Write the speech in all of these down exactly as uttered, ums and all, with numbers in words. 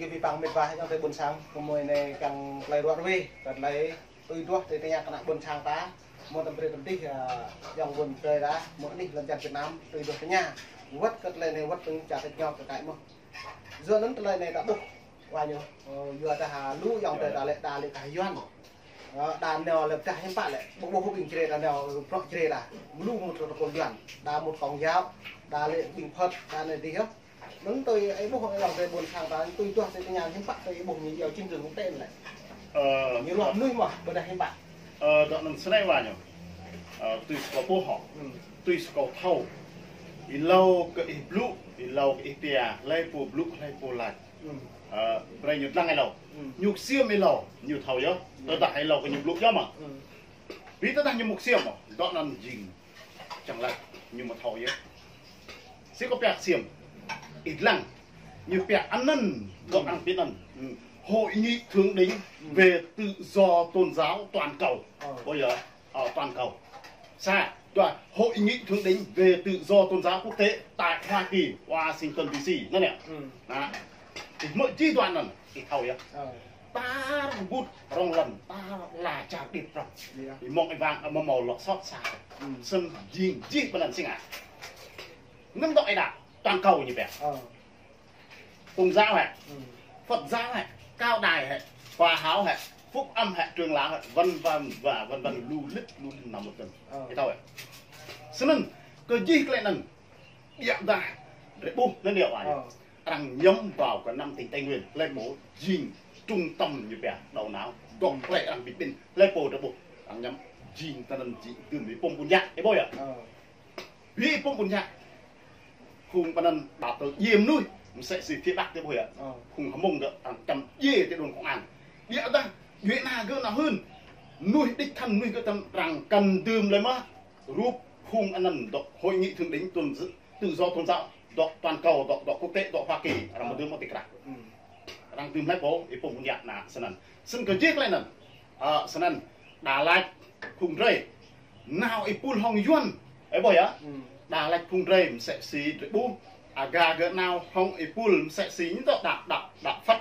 Kơ bi păng mĭt wa ayŏng adei ƀuôn sang, kơ mui anei kăng klei ruă ruê, kơ klei tui duah ti tơña kơ ană ƀuôn sang ta, mâo tăm brei tăm dih, ayŏng ƀuôn drei đa, mâo anih lăn čar Việt Nam, tui duah tơña. Wăt kơ klei anei, wăt tơ̆ng čar têč ñok kơ kai mơh. Yua anăn klei anei ta ƀuh, wa ñu, yua ta ha lu ayŏng drei đa lĕ, đa lĕ kah Yuăn. Ơ, đa nao lĕ dah hiam pă lĕ, ƀuh ƀuh ƀing Jrai đa nao, bruă Jrai đa. Lu mŭt kơ tơkôl Yuăn, đa mŭt Công giáo, đa lĕ ƀing Phật, đa anei dih yơh. Anăn tui ih ƀuh ayŏng adei ƀuôn sang ta, tui duah tui tơña hiam pă tui ih ƀuh ñu yua chính trường quốc tế lĕ. Ơ, ñu luă mnuih mơh, ƀiădah hiam pă. Ơ, dŏ anăn snei wa ñu. Ơ, tui si kâo ƀuh hŏ. Tui si kâo thâo. Êlâo kơ ih blŭ, êlâo kơ ih pia, hlei pô blŭ, hlei pô lač. Ơ, brei ñu dlăng êlâo. Ñu ksiêm êlâo, ñu thâo yơh. Tơdah êlâo kơ ñu blŭ yơh mơh. Bi tơdah ñu mâo ksiêm mơh, dŏ anăn jing čiăng lač ñu mâo thâo yơh. Si kâo pia ksiêm. Ih dlăng. Ñu pia anăn, dŏ anăn pia anăn. Hội nghị thượng đỉnh về tự do tôn giáo toàn cầu. Ơ, toàn cầu. Sa, dua, Hội nghị thượng đỉnh về tự do tôn giáo quốc tế tại Hoa Kỳ, Washington D C. Anăn yơh. Anăn. Ih mơ̆ jih dua anăn, ih thâo yơh. Tar ƀut rŏng lăn, tar ala čar điêt prŏng. Ih mơ̆ng ih wang, amâo mâo lŏ sot sa. Snăn jing jih ƀiădah anăn si ngă. Anăn dŏ ih đa, toàn cầu ñu pia. Công giáo hĕ, Phật giáo hĕ, Cao đài hĕ, Hòa hảo hĕ, Phúc âm hĕ, Trưởng lão hĕ, vân vân và vân vân, lu lĭt, lu lĭt năm một tuần. Ih thâo hĕ. Snăn, kơ jih klei anăn, ƀiădah, drei ƀuh, anăn djŏ wa. Arăng nhắm vào kơ năm tỉnh Tây Nguyên, hlei pô jing trung tâm ñu pia, đầu não, dŏ klei arăng bi kƀĭn, hlei pô drei ƀuh, arăng nhắm, jing tinăn jing dưm bi pŭm ƀuôn yă, ih ƀuh yơh. Bi pŭm ƀuôn yă. Phung ƀiădah anăn ba tơ djiê mnuih, msĕ si phía Bắc ti ƀuh yơh. Phung Hmông dŏ arăng čăm djiê ti đồn công an. Ƀiădah, djuê ana gơ̆ nao hưn. Mnuih đĭč thăn mnuih gơ̆ tăm arăng kăn dưm lei mơh. Rup phung anăn dŏ hội nghị thượng đỉnh tôn tự do tôn giáo, dŏ toàn cầu, dŏ, dŏ quốc tế, dŏ Hoa Kỳ, arăng mâo dưm mâo ti krah. Arăng dưm hlei pô, ih pŭm ƀuôn yă anăn, snăn. Snăn kơ jih klei anăn. Ơ, snăn, đa lač phung drei. Nao êpul hŏng Yuăn. Ih ƀuh yơh. Đa lač phung drei msĕ si drei ƀuh. Aga gơ̆ nao hŏng êpul msĕ si ñu dŏ đăo, đăo, đăo Phật.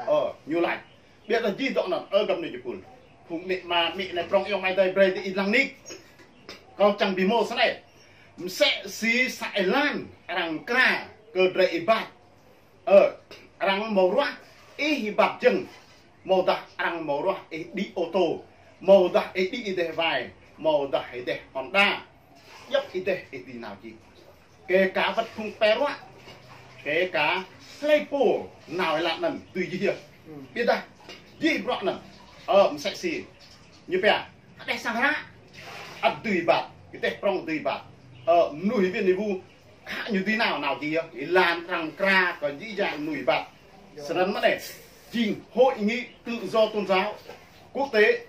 Ơ, ñu lač. Ƀiădah jih dŏ anăn, ơ găp anei jih êpul. Phung amĭ ama, amĭ anei prŏng ayŏng amai adei brei diih dlăng nik. Kâo čiăng bi mâo snei. Msĕ si sa êlan, arăng mkra, kơ drei êbat. Ơ, arăng mâo ruah, ih êbat jơ̆ng. Mâodah arăng mâo ruah, ih đĭ ô tô. Mâodah ih đĭ êdeh wai. Mâodah êdeh Honda. Djăp êdeh ih dưi nao jih. Kể cả wăt phung kpei ruă. Kể cả hlei pô nao êlan anăn dưi jih yơh. Ƀiădah, jih bruă anăn. Ơ, msĕ si. Ñu pia, hđeh sang hră. Ăt dưi êbat. Êdeh prŏng dưi êbat. Ơ, mnuih êwiên êwu. Khă ñu dưi nao, nao jih yơh. Êlan arăng mkra kơ jih jang mnuih êbat. Snăn mơh anei, jing hội nghị tự do tôn giáo quốc tế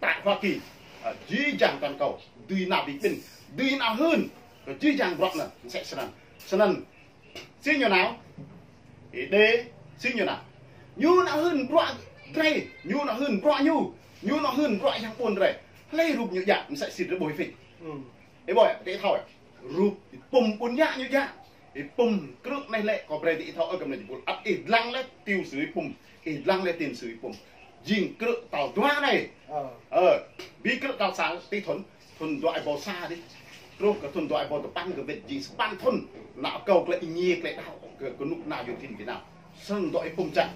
tại Hoa Kỳ. Ơ, jih jang toàn cầu, dưi nao bi kƀĭn, dưi nao hưn, kơ jih jang bruă anăn, msĕ snăn. Snăn, si ñu nao, Êđê, si ñu nao. Ñu nao hưn bruă drei, ñu nao hưn bruă ñu, ñu nao hưn bruă yang ƀuôn drei. Hlei rup ñu djă, msĕ si drei ƀuh phĭt. Ih ƀuh, drei thâo. Rup ih pŭm ƀuôn yă ñu djă. Ih pŭm krư̆ anei lĕ, kâo brei diih thâo, ơ găp anei jih êpul. Ăt ih dlăng leh, tiểu sử ih pŭm. Ih dlăng leh, tiểu sử ih pŭm. Jing krư̆ tal dua anei. Ơ, bi krư̆ tal sa, ti thŭn, thŭn dua êbâo sa dih. Truh kơ thŭn dua êbâo dua păn kơ wĭt jing sa păn thŭn. Nao akâo klei êngiê klei đăo kơ, kơ knŭk kna yuăn klin Việt Nam. Snăn dŏ ih pŭm čiăng.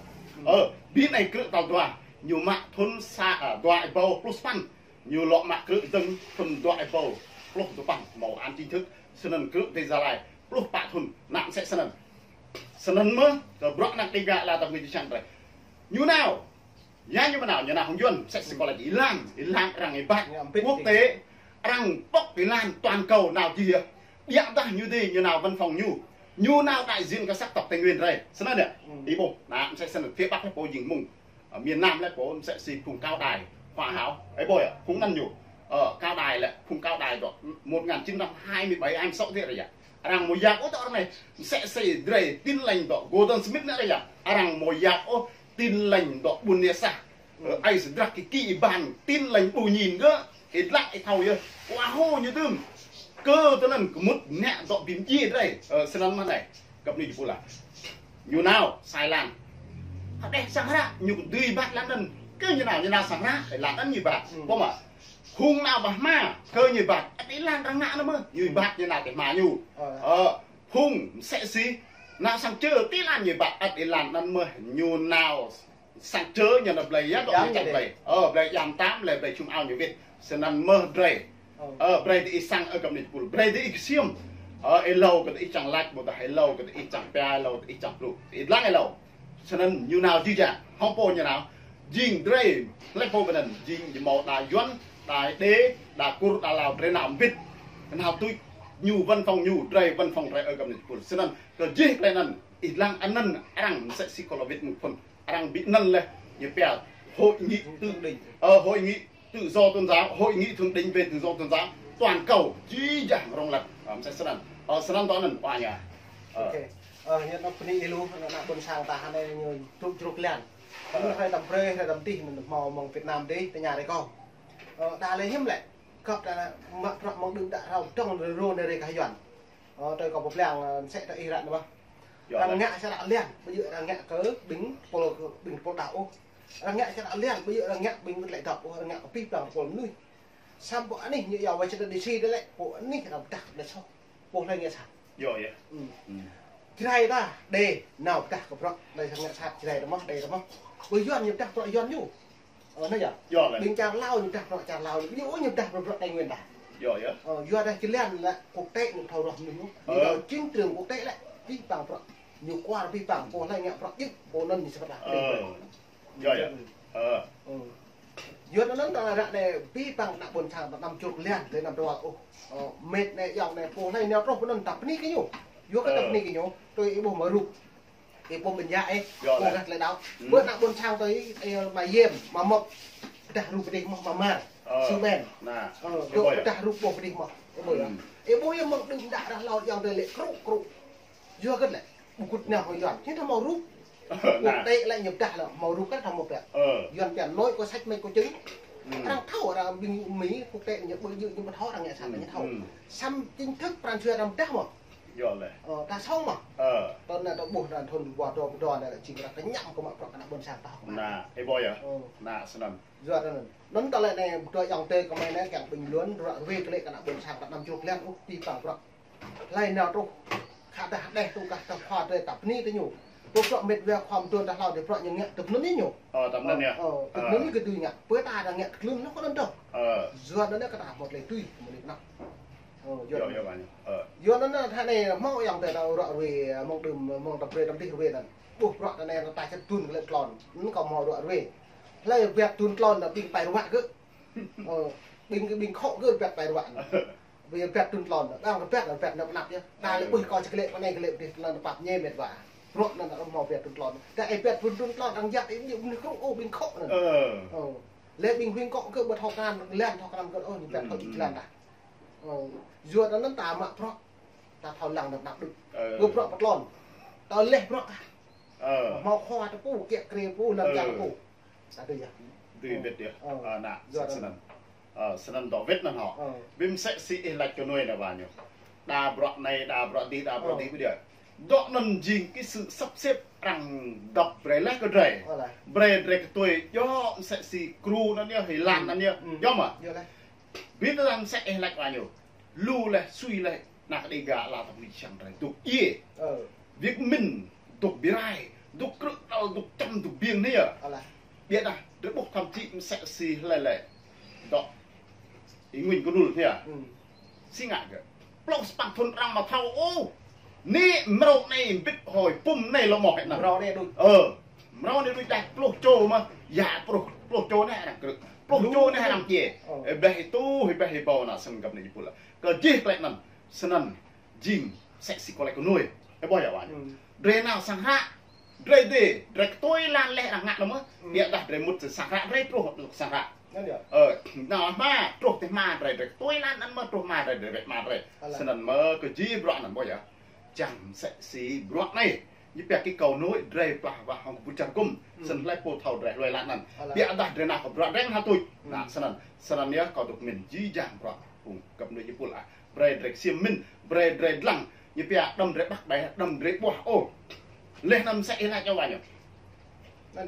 Ơ, bi anei krư̆ tal dua. Ñu mă thŭn sa, ơ, dua êbâo pluh sa păn. Ñu lŏ mă krư̆ dơ̆ng thŭn dua êbâo pluh dua păn, mâo án chính thức, snăn krư̆ ti Gia Lai, pluh pă thŭn, nao msĕ snăn. Snăn mơh, kơ bruă anak Đêga ala dap kngư jih jang drei. Ñu nao, ya ñu mnao, ñu nao hŏng yuăn, msĕ si kâo lač êlan, êlan arăng êbat, quốc tế, arăng pŏk êlan toàn cầu nao jih yơh. Ƀiădah ñu dê, ñu nao văn phòng ñu. Ñu nao đại diện kơ sắc tộc Tây Nguyên drei. Snăn yơh, ih ƀuh, nao msĕ snăn, phía Bắc leh pô jing Hmông. Ơ, miền Nam leh pô msĕ si phung Cao đài, Hòa hảo. Ih ƀuh yơh, phung anăn ñu. Ơ, Cao đài leh, phung Cao đài dŏ một ngàn chín trăm hai mươi bảy, hai mươi sáu dih rei yơh. Arăng mâo yap ôh dŏ ară anei, msĕ si drei Tin Lành dŏ Gordon Smith anăn rei yơh. Arăng mâo yap ôh Tin Lành dŏ ƀuôn Nia Sah. Ơ, ai sdrak ki ki ban Tin Lành ƀu nhìn gơ̆, ih dlăng ih thâo yơh. Wa hô ñu dưm. Kơ tinăn kmŭt nĕ dŏ bi mdjiê drei. Ơ, snăn mơh anei. Găp anei jih êpul ah. Ñu nao sa êlan. Hđeh sang hră ñu dưi êbat êlan anăn. Kơ ñu nao, ñu nao sang hră, êlan anăn ñu êbat. Pô mă. Hung nao ƀah hma, kơ ñu êbat. Ăt êlan arăng ngă anăn mơh, ñu êbat ñu nao ti hma ñu. Ơ, hung msĕ si nao sang čơ, ti êlan ñu êbat. Ăt êlan anăn mơh, ñu nao sang čơ ñu nao blei ya, dŏ ñu čiăng blei. Ơ, blei jam tam, leh blei čhum ao ñu wĭt. Snăn mơh drei. Ơ, brei diih săng ơ găp ni jih pul. Brei diih ksiêm. Ơ, êlâo kơ diih čiăng lač, ƀudah êlâo kơ diih čiăng pia, êlâo diih čiăng blŭ. Diih dlăng êlâo. Snăn ñu nao jih jang. Hŏng pô ñu nao. Jing drei, hlei pô ƀiădah jing ñu mâo đa Yuăn, đa Êđê, đa Kur, đa Lao, drei nao mbĭt. Nao tuč ñu văn phòng ñu, drei văn phòng drei ơ găp ni jih pul. Snăn kơ jih klei anăn, ih dlăng anăn arăng msĕ si kơ lŏ wĭt mơ̆ng phŭn. Arăng bi anăn leh, ñu pia hội nghị tự, ờ, hội nghị tự do tôn giáo, hội nghị thượng đỉnh về tự do tôn giáo toàn cầu, jih jang rŏng lăn, ờ, msĕ snăn. Ơ, snăn dŏ anăn, wa ñu. Ơ. Ok. Ơ, ñu nao pni ilu, nao ƀuôn sang ta hơnai ñu trŭk trŭk lăn. Ơ. Ñu hruê tăm brei, hruê tăm tih, ñu mâo mơ̆ng Việt Nam dih, tơña rei kâo. Ơ, đa lei hiam lĕ. Kăp ta mă prăk mơ̆ng đưm đă hrao dŏng rô nê rei kah Yuăn. Ơ, tơ kâo pơblang, ơ, msĕ ta ih ră nê mơh. Arăng ngă sa ră liăn, ƀu djơ̆ arăng ngă kơ ƀing pôl, ƀing pôl đăo ôh. Arăng ngă sa ră liăn, ƀu djơ̆ arăng ngă ƀing wĭt lĕ dăp ôh, arăng ngă kơ pih plang pôl mnuih. Săm pô anih ñu yua Washington D C dê lĕ, pô anih arăng pơdah lĕ soh. Pô hlei ngă sat. Yơh, yơh. Jrai ta, đe, nao pơdah kơ prăk, đe ngă sat Jrai ta mơh, đe ta mơh. Pô Yuăn ñu pơdah prăk Yuăn ñu. Ơ, anei yơh. Yơh lĕ. Ƀing čar Lao ñu pơdah prăk čar Lao ñu, ñu pơdah prăk prăk Tây Nguyên ta. Yơh, yơh. Ơ, yua dah jơlan lĕ quốc tế ñu thâo roh mnuih ñu. Ñu thâo chính trường quốc tế lĕ, pih pang prăk. Ñu kuar pih pang, pô hlei ngă prăk jih, pô anăn ñu sơkăt lah. Ơ. Yơh, yơh. Ơ. Yua anăn ta ră anei pih pang ană ƀuôn sang ta năm chục liăn, leh năm dua ôh. Ơ, mĕt anei, ayŏng anei, pô hlei nao truh pô anăn ta pni kơ ñu. Yua kơ ta pni kơ ñu, tui ih ƀuh mă rup. Ih pô ƀĭn ya ih, pô gah tlei đăo. Bơ ană ƀuôn sang tui ih, ih mă yêm, mă mơ̆k. Pơdah rup pơdih mơh mă mar. Sư ƀen. Ơ, dôk pơdah rup pô pơdih mơh. Ơ, ƀuh ya. Ih ƀuh ya mơ̆ng đưm đă rah lâo ayŏng adei lĕ krŭ, krŭ. Yua kơ lĕ, ƀu kŭt nao hŏng Yuăn. Ñu thâo mâo rup. Quốc tế lĕ ñu pơdah lĕ, mâo rup kơ thâo mâo pơdah. Yuăn pia nói có sách mách có chứng. Arăng thâo, arăng ƀing Mỹ, quốc tế ñu ƀu djơ̆ ñu ƀu thâo, arăng ngă sat ñu thâo. Săm chính thức pran jua arăng pơdah mơh. Yơh lĕ. Ơ, ta sŏng mơh. Ơ. Tơ anei ta ƀuh anăn thŭn dua êbâo dua anei lĕ jing arăng kñăm kơ mă prăk ană ƀuôn sang ta hŏk anăn. Nă, ih ƀuh yơh. Ơ. Nă, snăn. Yua anăn. Anăn ta lĕ anei, ƀudah ayŏng adei kơ mei anei, kiăng ƀĭng luôn, ruă ruê kơ lĕ kơ ană ƀuôn sang ta năm chục liăn, ôh, pih pang prăk. Hlei nao truh, khă dah đeh tŭ kah ta khua drei ta pni tơ ñu. Pô prăk mĕt wa khua mduôn ta hlâo dê prăk ñu ngă tŭk anăn ñu. Ơ, tŭk anăn ñu. Ơ, tŭk anăn ñu kơ tui ngă. Pơ ta ta ngă tŭk anăn ñu kơ anăn tơ. Ơ. Yua anăn kơ ta mâo klei tui, mâo klei knap. Ơ, yua anăn. Yua anăn, thă anei mâo ayŏng adei ta ruă ruê, mơ̆ng đưm, mơ̆ng tăm brei tăm tih ruê anăn. Ƀuh prăk ta anei ta čăt dŭn kơ lĕ tlôn. Anăn kâo mâo ruă ruê. Hlei biăt dŭn tlôn ta ƀing pai ruă gơ̆. Ơ, ƀing, ƀing khŏ gơ̆ biăt pai ruă anăn. Ƀing biăt dŭn tlôn, đang biăt, biăt năp năp yơh. Đang lĕ ƀuh kâo čăk lĕ, anei kơ lĕ dih tlôn pap ñe mĕt wa. Prăk anăn arăng mâo biăt dŭn tlôn. Đang ih biăt dŭn, dŭn tlôn, đang yăt ih ñu mnuih krŭ, ôh, ƀing khŏ anăn. Ơ. Ơ. Lĕ ƀing huĭ khŏ gơ̆ ƀu thâo kơ anăn, lĕ thâo kơ anăn gơ̆, ôh, ñu biăt thâo jih jlan dah. Ơ. Yua anăn ta mă prăk. Ta thâo lăng năp năp đuč. Ơ. Gơ̆ prăk pơtlôn. Ta leh prăk ah. Ơ. Mâo khua ta pô, kiă kriê pô, lăn čar pô. Ơ. Dưi wĭt yơh. Ơ, nă, snăn. Ơ, snăn dŏ wĭt anăn hŏ. Bi msĕ si ih lač kơ nuê anei wa ñu. Đa bruă anei, đa bruă dih, đa bruă dih, ƀudah. Dŏ anăn jing kơ sự sắp xếp arăng dŏ brei leh kơ drei. Brei drei ktuê djŏ msĕ si kru anăn yơh, êlan anăn yơh. Djŏ mơh. Bi tơdah msĕ ih lač wa ñu. Lu leh, sui leh, anak Đêga ala tăp ni čiăng drei dôk djiê. Việt Minh dôk bi rai, dôk krư̆ đăl, dôk čăm, dôk biêng anei yơh. Ƀiădah, drei ƀuh thăm čĭ msĕ si hlei leh. Dŏ. Ih Nguyễn Knu anei yơh. Si ngă gơ̆. Pluh sa păn thŭn arăng amâo thâo ôh. Anei mrâo anei mbĭt hŏng pum anei lŏ mâo hĕ anăn. Mrâo anei đuč. Ơ. Mrâo anei đuč dah pluh čô mơh. Ya pluh, pluh čô anei arăng krư̆. Pluh čô anei arăng djiê. Ơ. Ih ƀuh ih tŭ, ih ƀuh ih ƀuh nă snăn găp ni jih pul. Kơ jih klei anăn. Snăn jing msĕ si kâo lač kơ nuê. Ih ƀuh yơh wa ñu. Drei nao sang hră. Drei dê, drei ktuê êlan leh arăng ngă anăn mơh. Ƀiădah drei mŭt sang hră, drei truh sang hră. Ơ, nao hma, truh ti hma drei, drei ktuê êlan anăn mơh, truh hma drei, drei wĕ hma drei. Snăn mơh kơ jih bruă anăn ƀuh yơh. Čiăng msĕ si bruă anei. Ñu pia kơ kâo nuê, drei plah wah hŏng kbŭt čar gŭm. Snăn hlei pô thâo drei hlue êlan anăn. Ƀiădah drei nao kơ bruă drei ngă tuč. Nă, snăn, snăn yơh kâo dôk mĭn jih jang bruă. Phung găp ni jih pul ah. Brei drei ksiêm mĭn, brei drei dlăng. Ñu pia đăm drei ƀăk ƀai, đăm drei ƀuah ôh. Leh anăn msĕ ih lač ơ wa ñu.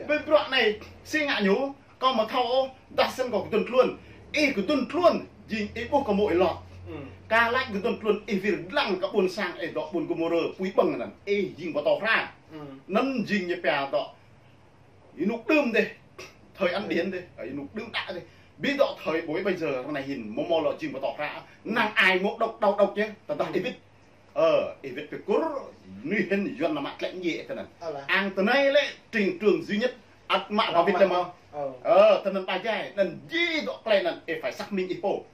Bi bruă anei, si ngă ñu, kâo amâo thâo ôh, dah snăn kâo kdŭn tluôn. Ih kdŭn tluôn, jing ih ƀuh kâo mâo ih lŏ. Ka lač kdŭn tluôn, ih wir dlăng kơ ƀuôn sang, ih dŏ ƀuôn Gômôrơ, pui ƀơ̆ng anăn. Ih jing boh tâo hra. Anăn jing ñu pia dŏ. Ênuk đưm dih, thời Ấn Điển dih, ênuk đưm đă dih. Bi dŏ thời buổi bây giờ, ară anei hĭn, mâo mâo lŏ jing boh tâo hra. Năng ai mâo đŏk, đau đŏk yơh, tơdah ih wĭt. Ơ, ih wĭt ti Kur, nuih hĭn Yuăn nao mă tlĕ mdjiê ih tinăn. Ang tinei lĕ trình trường duy nhất, ăt mă ba wĭt lĕ mơh. Ơ, tinăn ba jai, anăn jih dŏ klei anăn, ih phải xác minh ih pô.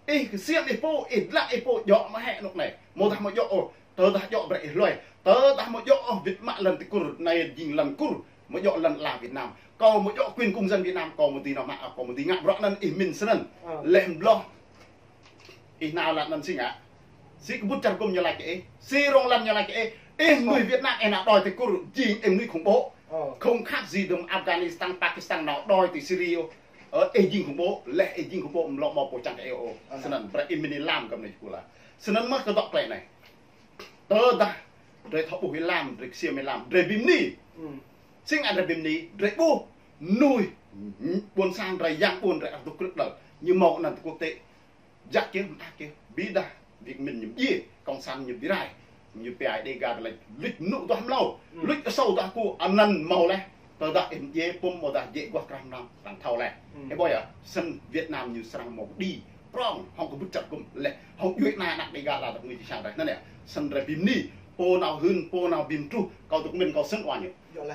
Ih ksiêm ih pô, ih dlăng ih pô, djŏ mơh hĕ anôk anei. Amâodah amâo djŏ ôh, tơdah djŏ brei ih hluê. Tơdah amâo djŏ ôh, wĭt mă lăn ti Kur, anei jing lăn Kur, amâo djŏ lăn ala Việt Nam. Kâo amâo djŏ quyền công dân Việt Nam, kâo amâo dưi nao mă, kâo amâo dưi ngă bruă anăn ih mĭn snăn. Leh mloh. Ih nao lăn anăn si ngă. Si kbŭt čar gŭm ñu lač kơ ih. Si rŏng lăn ñu lač kơ ih. Ih mnuih Việt Nam ih nao đòi ti Kur jing ih mnuih khủng bố. Không khác gì dơ̆ng Afghanistan, Pakistan nao đòi ti Syria ôh. Ơ, ih jing khủng bố, leh ih jing khủng bố, mlŏ mâo pô čiăng kơ ih ôh. Snăn brei ih mĭn ih lam kơ mnuih pula. Snăn mơh kơ dŏ klei anei. Tơdah drei thâo ƀuh ih lam, drei ksiêm ih lam, drei bi mni. Si ngă drei bi mni, drei ƀuh mnuih ƀuôn sang drei, yang ƀuôn drei, ăt dôk krư̆ đăl. Ñu mâo anăn ti quốc tế. Jăk kiơ, mơak kiơ. Bi dah, Việt Minh ñu mdjiê, cộng sản ñu bi rai. Ñu pia Đêga lač luč mnŭ duah mlâo, luč asâo duah ku, anăn mâo leh. Tơdah ih mdjiê pŭm amâodah jĕ aguah krah mlam, arăng thâo leh. Ih ƀuh yơh, snăn Việt Nam ñu srăng mâo kđi prŏng hŏng kbŭt čar gŭm leh, hŏng djuê ana anak Đêga lŏ dôk ngui ti sang drei. Anăn yơh, snăn drei bi mni, pô nao hưn, pô nao bi mtruh, kâo dôk mĭn kâo snăn wa ñu.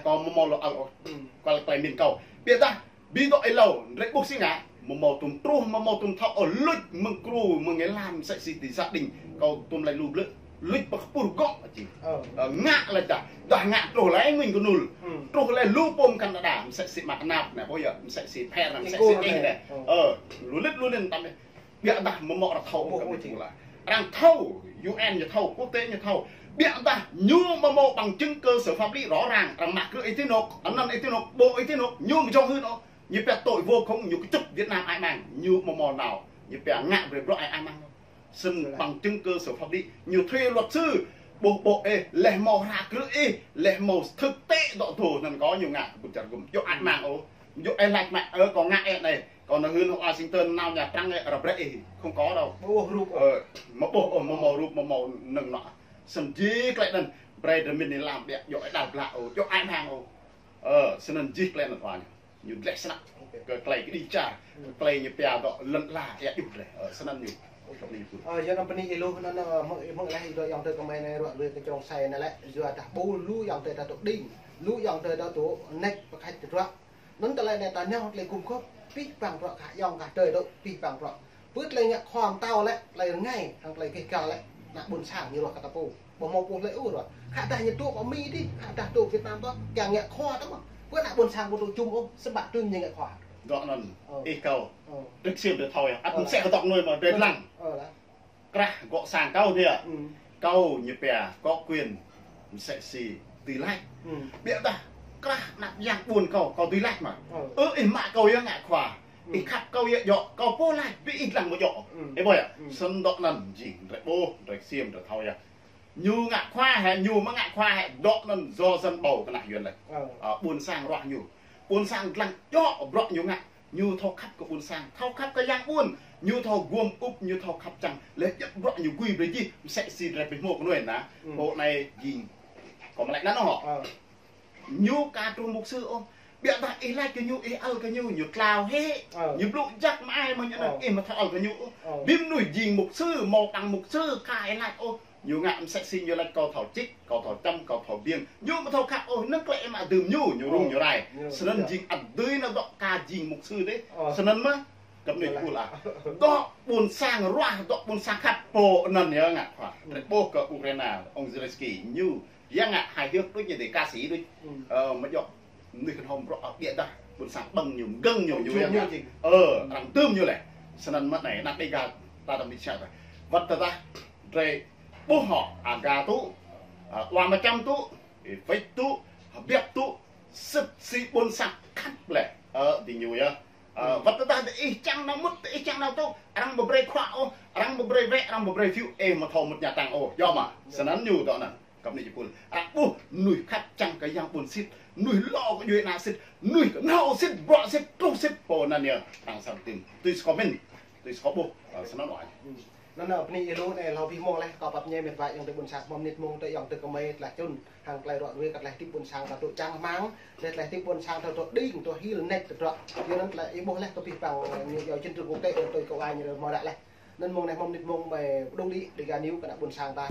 Kâo amâo mâo lŏ ăl ôh, kâo klei mĭn kâo. Ƀiădah, bi dŏ êlâo, drei ƀuh si ngă, amâo mâo tuôm truh, amâo mâo tuôm thâo, ơ, luč mơ̆ng kru, mơ̆ng êlan, msĕ si ti gia đình, kâo tuôm lač lu blư̆, luč pơ kpur gŏ, či. Ơ, ngă lač dah, dah ngă truh leh ngĭn knul, truh leh lu pôm Canada, msĕ si Mă Knap anei, ƀuh yơh, msĕ si Pher anei, msĕ si ih anei. Ơ, lu lĭt lu lĭn tăm anei. Ƀiădah amâo mâo arăng thâo ôh kơ mnuih pula. Arăng thâo, U N ñu thâo, quốc tế ñu thâo. Ƀiădah ñu amâo mâo bằng chứng cơ sở pháp lý rõ ràng, arăng mă krư̆ ih ti anôk, anăn ih ti anôk, ƀô̆ ih ti anôk, ñu amâo jhŏng hưn ôh. Ñu pia tội vu khống, ñu kčŭt Việt Nam ai mang, ñu amâo mâo nao, ñu pia ngă brei bruă ai, ai mang. Snăn bằng chứng cơ sở pháp lý, ñu thuê luật sư, ƀô̆ ƀô̆ ih, leh mâo hră krư̆ ih, leh mâo thực tế dŏ dô anăn kâo ñu ngă kbŭt čar gŭm. Djŏ ai mang ôh, djŏ ih lač mă, ơ, kâo ngă ih anei. Kâo nao hưn Washington nao Nha Trang ih, arăng brei ih, không có đâu. Ƀuh rup. Ơ, amâo ƀuh ôh, amâo mâo rup, amâo mâo mnơ̆ng nŏ. Snăn jih klei anăn, brei drei mĭn ih lam ƀiă, djŏ ih đăl blă ôh, djŏ ai mang ôh. Ơ, snăn jih klei anăn wa ñu. Ñu dleh snăk. Kơ klei kđi čar, kơ klei ñu pia dŏ lăn ala, êa djuh drei. Ơ, snăn ñu. Ơ, yua anăn bơni ih lu, anăn, ơ, mơ̆ng, mơ̆ng leh ih dŏ ayŏng adei kmei anei ruă lui kơ črông asei anei lĕ, yua dah ƀuh lu ayŏng adei ta dôk đing, lu ayŏng adei ta dôk nĕč pơkhač tơdruă. Anăn tơlơi anei ta nao tơlơi gum gôp, pih pang bruă kơ ayŏng kơ adei dôk, pih pang bruă. Pơ tơlơi ngă khua mtao lĕ, tơlơi rơngai, hŏng tơlơi gêh găl lĕ, ană ƀuôn sang ñu ruah kơ ta pô. Ƀu mâo pô hlei ôh ruah. Khă dah ñu dôk Mỹ dih, khă dah dôk Việt Nam dih, kiăng ngă khua dih mơh. Pơ ană ƀuôn sang ƀu dôk jum ôh, sĭt ƀă tŭ ñu ngă khua. Dŏ anăn, ih kâo. Drei ksiêm drei thâo yơh. Ăt msĕ kơ dŏ nuê mơh, drei dlăng. Krah gŏ sang kâo dih. Kâo ñu pia, có quyền, msĕ si dưi lač. Ƀiădah, krah ană yang ƀuôn kâo, kâo dưi lač mơh. Ơ, ih mă kâo yơh ngă khua. Ih khăp kâo yơh djŏ, kâo pô lač, bi ih dlăng mơh djŏ. Ih ƀuh yơh, snăn dŏ anăn jing, drei ƀuh, drei ksiêm, drei thâo yơh. Ñu ngă khua hĕ, ñu amâo ngă khua hĕ, dŏ anăn do dân bầu kơ ană Yuăn leh. Ơ, ƀuôn sang ruah ñu. Ƀuôn sang dlăng djŏ bruă ñu ngă. Ñu thâo khăp kơ ƀuôn sang, thâo khăp kơ yang ƀuôn. Ñu thâo guôm ŭp, ñu thâo khăp čiăng. Leh djăp bruă ñu gui brei jih, msĕ si drei bi hmô kơ nuê na. Pô anei jing. Kâo mă lač anăn hŏ. Ñu ka truh mục sư ôh. Ƀiădah ih lač kơ ñu, ih ăl kơ ñu, ñu tlao hĕ. Ñu blŭ jăk mă ai mơh ñu anăn, ih amâo thâo ăl kơ ñu ôh. Bi mnuih jing mục sư, mâo bằng mục sư, ka ih lač ôh. Ñu ngă msĕ si ñu lač kâo thâo čĭk, kâo thâo čăm, kâo thâo biêng. Ñu amâo thâo khăp ôh, năng klei ih mă dưm ñu, ñu rŭng ñu rai. Snăn jing ăt dưi nao dŏ ka jing mục sư dih. Snăn mơh, kăp nui kul ah. Dŏ ƀuôn sang ruah, dŏ ƀuôn sang khăp pô anăn yơh ngă khua. Drei ƀuh kơ Ukraina, ông Zelensky, ñu, ya ngă hài hước đuč ñu dih, ca sĩ đuč. Ơ, amâo djŏ, mnuih knhâo bruă ƀiădah, ƀuôn sang ƀơ̆ng ñu, mgơ̆ng ñu, ñu ya ngă. Ơ, arăng dưm ñu leh. Snăn mơh anei, ană Đêga, ta dăm bi čăk. Wăt tơdah, drei ƀuh hŏ, Aga tŭ, ơ, Wa Mčăm tŭ, Êwek tŭ, Hbiăp tŭ, sĭt si ƀuôn sang khăp leh. Ơ, diñu yơh. Ơ, wăt tơdah diih čiăng nao mŭt, diih čiăng nao tŭ, arăng amâo brei khua ôh, arăng amâo brei wĕ, arăng amâo brei phiu, ih amâo thâo mŭt Nha Trang ôh. Djŏ mơh, snăn ñu dŏ anăn. Kăp ni jipul. Arăng ƀuh mnuih khăp čiăng kơ yang ƀuôn sĭt, mnuih lŏ kơ djuê ana sĭt, mnuih knhâo sĭt, bruă sĭt, truh sĭt, pô anăn yơh arăng srăng ktĭm. Tui si kâo mĭn, tui si kâo ƀuh, ơ, snăn ôh. Anăn, ơ, bni êlâo anei hlâo bi mông leh, kâo pap mñai mĭt wa ayŏng adei ƀuôn sang mâo mnĭt mông tơ ayŏng adei kmei tlaih čŭn, hŏng klei ruă ruê kơ tlaih hdĭp ƀuôn sang ta tŭ čang hmăng, leh tlaih hdĭp ƀuôn sang ta tŭ đing, tŭ hil nĕč tŭ truă. Yua anăn tlaih ih ƀuh leh kơ bi păng, ñu yua jin trưng quốc tế, tui kơ wa ñu mâo ră leh. Anăn mông anei mâo mnĭt mông mei pđŭng đĭ, Dega News kơ ană ƀuôn sang ta.